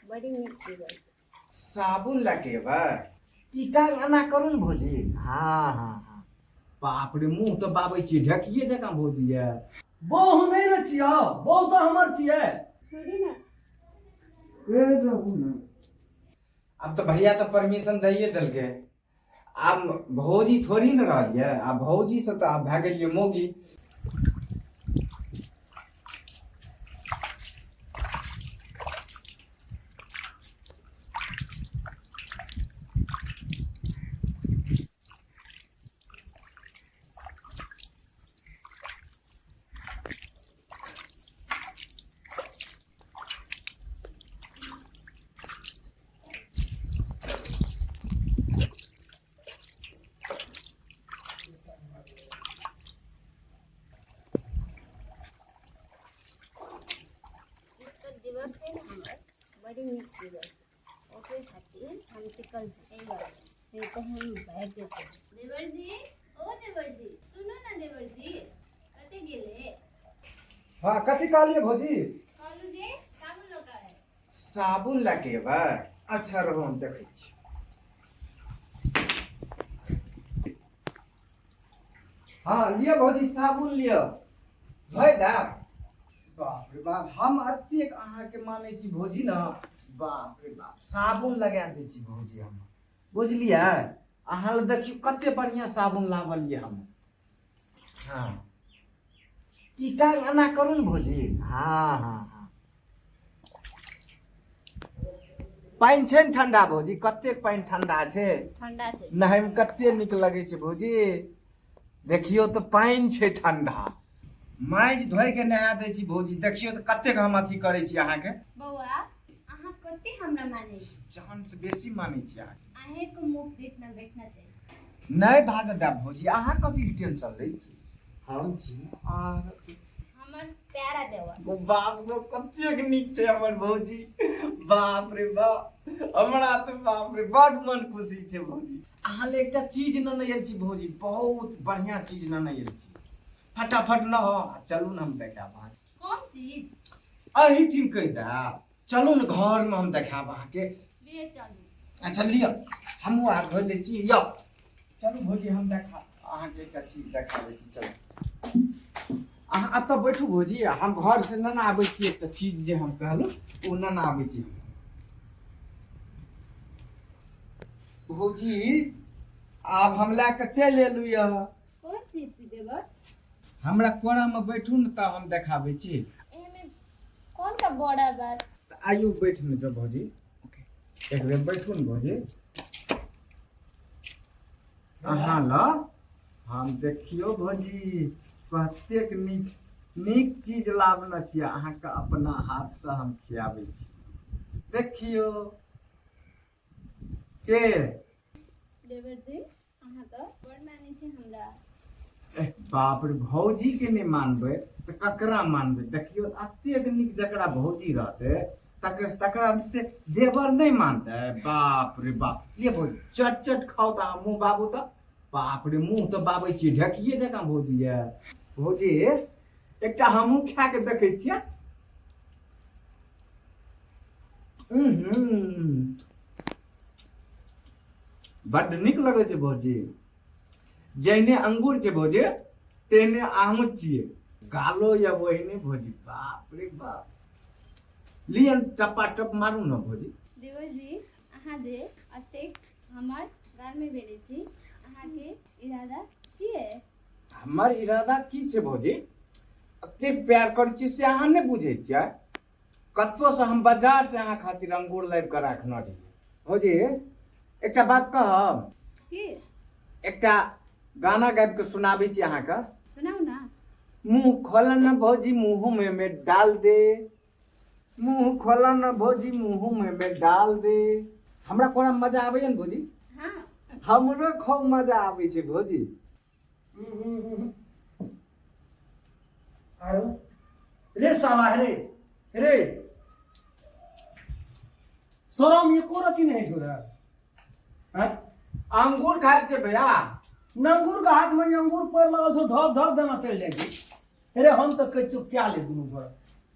बड़ी नीक देवर साबुन लए के एबै ई टांग एना करू ने भौजी। हाँ हाँ हाँ, बाप रे, मुँह तऽ बाबै छियै ढकिए जकाँ भौजी ये। बहु नहि ने छियौ, बहु तऽ हमर छियै। छोड़ू ने। ए रहू ने। आब तऽ भैया तऽ परमिशन दैए देलकै, आब भौजी थोड़ी ने रहलियै, आब भौजी से तऽ आब भए गेलियै मौगी। देवर छै ने हमर, बड़ी नीक देवर छै। ओकरे खातिर हम टिकल छी, एहि दुआरे नहि तऽ हम भागि जेतै। देवर जी, ओ देवर जी, सुनू ने देवर जी, कतऽ गेलै? हाँ, कथी कहलियै भौजी? कहलू जे साबुन लऽ कऽ आयल। साबुन लए के एबै? अच्छा रहू, हम देखै छी। हाँ लिअ भौजी, साबुन लिअ, धोइ देब। बाप रे बाप, हम एतेक अहाँके मानै छी भौजी ने, बाप रे बाप, साबुन लगा दै छी भौजी हम, बुझलियै? अहाँ लए देखियौ कते बढ़िआँ साबुन लाबलियै हम। हाँ, ई टांग एना करू ने भौजी। हाँ हाँ हाँ, पानि छै ने ठंडा भौजी? कतेक पानि ठंडा छै? ठंडा छै। नहायमे कते नीक लगै छै भौजी। देखियौ तऽ पानि छै ठंडा। माँजि धोइ के नहा दै छी भौजी। देखियौ तऽ कतेक हम अथी करै छी अहाँके। बौआ, अहाँ कते हमरा मानै छी? जान से बेसी मानै छी अहाँके। अहें मुख देखना बैठना चाही। नहि भागत देब भौजी, अहाँ कथी टेंशन लै छी, हम छी अहाँके। हमर प्यारा देवर। गो बाप गो, कतेक नीक छै हमर भौजी, बाप रे बाप, हमरा तऽ बाप रे बड मन खुशी छै भौजी। अहाँ ले एकटा चीज नेने आयल छी भौजी, बहुत बढ़िया चीज नेने आयल छी। फटाफट न हो आ चलू ने, हम देखायब अहाँके। कोन चीज? अहीठाम कहि देब, चलू ने घरमे हम देखायब अहाँके। लिए चलू। अच्छा लिअ, हमहूँ हाथ धोइ लै छी। यौ चलू भौजी, हम देखा अहाँके एकटा चीज देखाबै छी। चलू अहाँ एतऽ बैठू भौजी, हम घरसँ नेने आबै छी एकटा चीज जे हम कहलहुँ, ओ नेने आबै छी। भौजी, आब हम लए कऽ चलि एलहुँ यऽ। कोन चीज छी देवर? हमरा कोरामे बैठू ने तऽ हम देखाबै छी। एहिमे कोन का बड़ा बात? तऽ आइयो बैठ ने जाउ भौजी, एक बेर बैठू ने भौजी। अहाँ ल हम देखियौ भौजी, कतेक नीक नीक चीज लाबने छियै अहाँके, अपना हाथसँ हम खियाबै छी। देखियौ के। देवर जी, अहाँ तऽ बड़ मानै छी हमरा। एह बाप रे, भौजी के नहि मानबै तऽ ककरा मानबै? देखियौ एतेक नीक जकरा भौजी रहतै तकर तकरा से देवर नहि मानतै? बाप रे बाप। ये भौजी, चट चट खाउ तऽ अहाँ मुँह बाबू तऽ, बाप रे, मुँह तऽ बाबै छियै ढकिए जकाँ भौजी। ये भौजी, एकटा हमहूँ खा के देखै छियै। बड्ड नीक लगै छै भौजी। जहने अंगूर छै भौजी, तेहने अहूँ छियै, गालो या ओहने भौजी। बाप रे बाप, लिअ टपा टप मारू ने भौजी। देवर जी, अहाँ जे एतेक हमर गालमे भेलै छी, अहाँके इरादा की है? हमर इरादा की छै भौजी? एतेक प्यार करै छी से अहाँ नहि बुझै छियै? कतोसँ हम बाजारसँ अहाँ खातिर अंगूर लाबि कऽ राखने रहियै। भौजी, एकटा बात कहब? की? एकटा गाना गाबि कऽ सुनाबै छी अहाँके। सुनाउ ने। मुँह खोल न भौजी, मुँह में में डाल दे, मुँह खोल न भौजी, मुँह में में डाल दे। हमरा कोना मजा आबैया ने भौजी? हाँ। हमरो खूब मजा आबै छै भौजी। आरो रे साला, रे रे, शरम एको रति नहीं छो रे, हैं? अंगूर खाइ छै भैया। नंगूर के हाथ में अंगूर पड़ लगल छौ, धप धप देना चलि जाइ छै। रे हम तऽ कहै छियौ, क्या ले दुनू गोड़ा,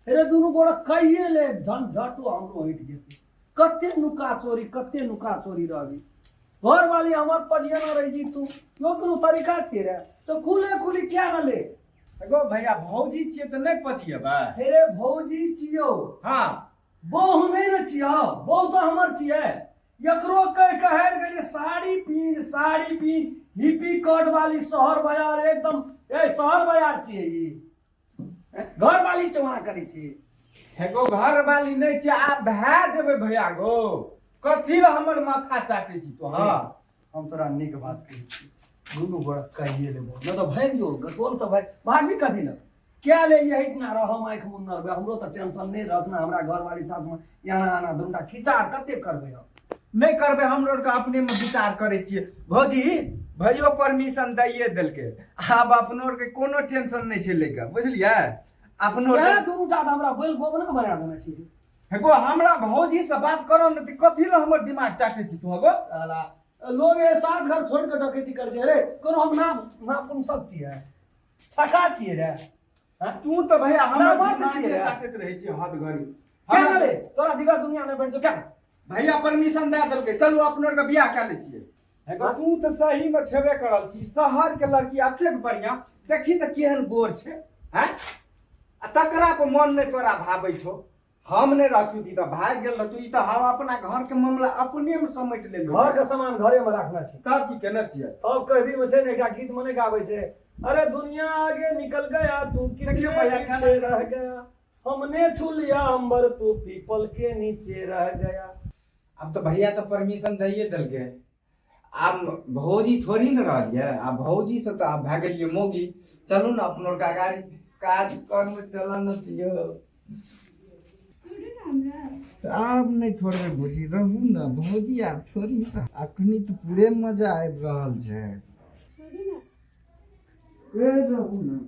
रे दुनू गोड़ा कहिए ले, झंझटो हमरो हटि जेतै। कते नुका चोरी, कते नुका चोरी रहबी। घरवाली हमर पजियाना रही छी तू, यो कोनो तरीका छियै रे? तऽ खुले खुली किया न ले? गो भैया, भौजी छियै तऽ नहि पचिएबै? हे रे, भौजी छियौ। हाँ। बहु नहि ने छियौ, बहु तऽ हमर छियै। एकरो कहि कऽ हारि गेलियै, साड़ी पीन, साड़ी पीन, हिपी कट वाली, शहर बाजार एकदम। ए, शहर बाजार छियै ई? घरवाली चौहा करै छी। हे गो, घरवाली नहि छै, आब भए जेबै भैया गो। कथी लए हमर माथा चाटै छी तो? हाँ। हम तोरा नीक बात कहै छी, दुनू गोरा कहिए लेबो, नहि तऽ भागि जो टोलसँ। भागि भागबी कथी लए? क्या ले यही ना रह, हम आँखि मुन्नर रहबै, हमरो तऽ टेंशन नहि रहत ने। हमरा घरवाली साथमे एना एना दुनूटा खिचार कते करबै हम? नहि करबै, हमरो आरके अपनेमे विचार करै छियै। भौजी, भैयो परमिशन दैए देलकै, आब अपनो आरके कोनो टेंशन नहि छै लैके, बुझलियै? अपनो इएह दुनूटा तऽ हमरा बैल गोबना बना देने छी। हे गो, हमरा भौजी से बात करो ने, तऽ कथी लए हमर दिमाग चाटै छी तू गो? साला लोग ये सात घर छोड़ के डकैती कर दे रे। कोनो हम ना नापुंसक छियै, छका छियै रे? हाँ? तू तऽ भैया हमरा ना मर्द दिमागे छियै रे। चाटैत रहै छी हद घड़ी। क्या हमरा रे, तोरा दिगर दुनिया में बैठ जो क्या? भैया परमिशन दए देलकै, चलू अपनो आरके बियाह कए लै छियै। हे गो, तू तऽ सही मे छेबे करल छी। शहर के लड़की एतेक बढ़िया, देखी तऽ केहन गोर छै। हैं, आ तकरा पर मन नहि तोरा भाबै छौ। हम नहि रहतू तऽ भागि गेल रहतू। ई तऽ हम अपना घर के मामला अपने मे समेट लेलहुँ। घर के सामान घरे में रखना छै। तब की केने छियै? तब कहबी में छै ने, एकटा गीत में नहि गाबै छै, अरे दुनिया आगे निकल गया, तू कितने देखियौ भैया, पीछे रह गया, हमने छू लिया अंबर, तू पीपल के नीचे रह गया। आब तऽ भैया तऽ परमिशन दैए देलकै, आब भौजी थोड़ी ने रहलियै। आब भौजी से तऽ आब भए गेलियै मौगी। चलू ने, अपनो आरके अगाड़ी कार्यक्रम चलऽ ने दियौ। छोड़ू ने हमरा। आब नहि छोड़बै भौजी, रहू ने भौजी, आब छोड़ी। अखनी तऽ पूरे मजा आबि रहल छै। छोड़ू ने। ए, रहू ने।